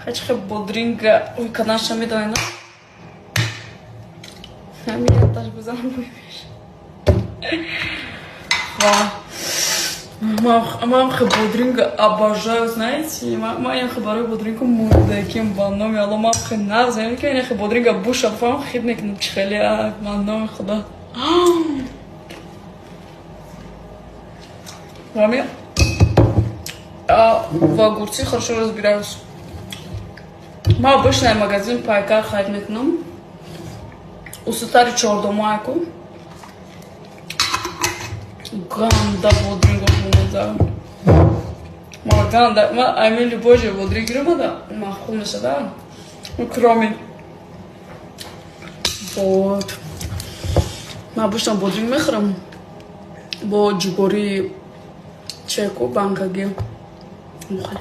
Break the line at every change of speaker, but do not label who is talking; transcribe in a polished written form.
Хачхе бодринга ой канаша медонена. Ҳамин таш бизанам бӯй меша. Ва ман хе бодринга обожаю, знаете. Ман яхе барои бодринга мурдаким, ба номи Алло, ман хе нағз ки яхе бодринга буша фаҳм хид мекунам чи хеле, ба номи Худо. Вами в огурцы хорошо разбираюсь. Ма обычно магазин Пайкар харид мекунам. Усутари чордомайку. Ганда бодринго бумаза. Ма ганда, ма ами любой же бодринг гирмада, махул мешада. Ну, кроме. Вот. Ма обычно бодринг мехӯрам. Бо ҷугори чеку банкаги. Мухале.